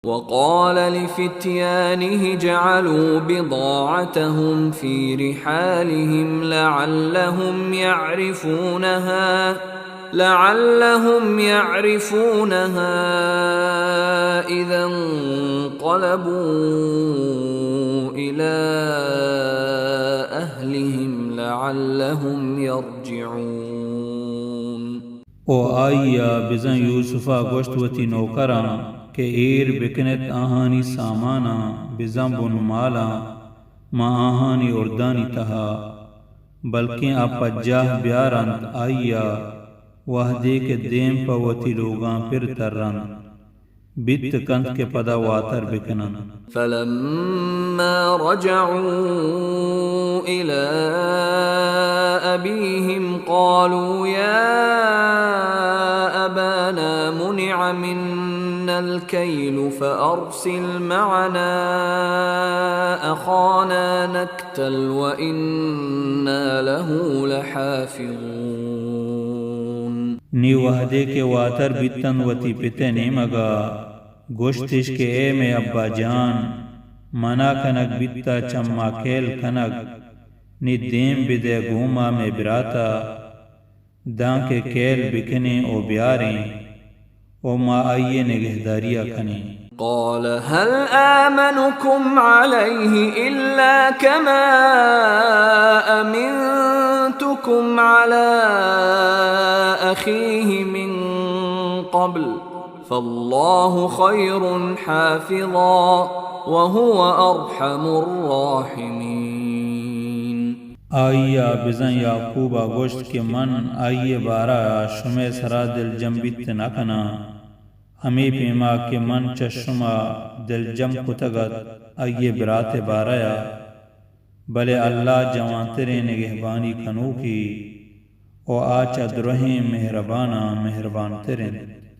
وقال لفتيانه اجعلوا بضاعتهم في رحالهم لعلهم يعرفونها، لعلهم يعرفونها إذا انقلبوا إلى أهلهم لعلهم يرجعون۔ و آئی ءَ بزاں یوسف ءَ گوشت وتی نوکراں کہ ایر بکن ات آہانی ساماناں، بزاں بنمالاں، ماں آہانی اردانی تہا، بلکیں آ پجاہ بیار انت آئی ءَ، وہدے کہ دیم پہ وتی لوگاں پر تر انت، بیت کنت کہ پدا واتر بکن انت۔ فلما رجعوا إلى أبيهم قالوا يا أبانا منع منا الكيل فأرسل معنا أخانا نكتل وإنا له لحافظون۔ نی وہدے کہ واتر بیتنت وتی پت ءِ نیمگ ءَ، گوشتش کہ اے مئے ابا جان، منع کنگ بیتہ چہ ما کیل کنگ، نی دیم بدئے گوں ما مئے برات ءَ، دانکہ کیل بکنیں و بیاریں و ما آئی ءِ نگہداری ءَ کنیں۔ قال هل آمنكم عليه إلا كما أمنتكم على أخيه من قبل فالله خير حافظا وهو أرحم الراحمين۔ آئی ءَ بزاں یعقوب ءَ گوشت کہ من آئی ءِ بارہ ءَ شمئے سرا دلجم بیت نہ کناں، ہمے پیما کہ من چہ شما دلجم کتگ ات آئی ءِ برات ءِ بارہ ءَ، بلے اللہ جوانتریں نگہبانی کنوکے و آ چہ درہیں مہرباناں مہربانتر انت۔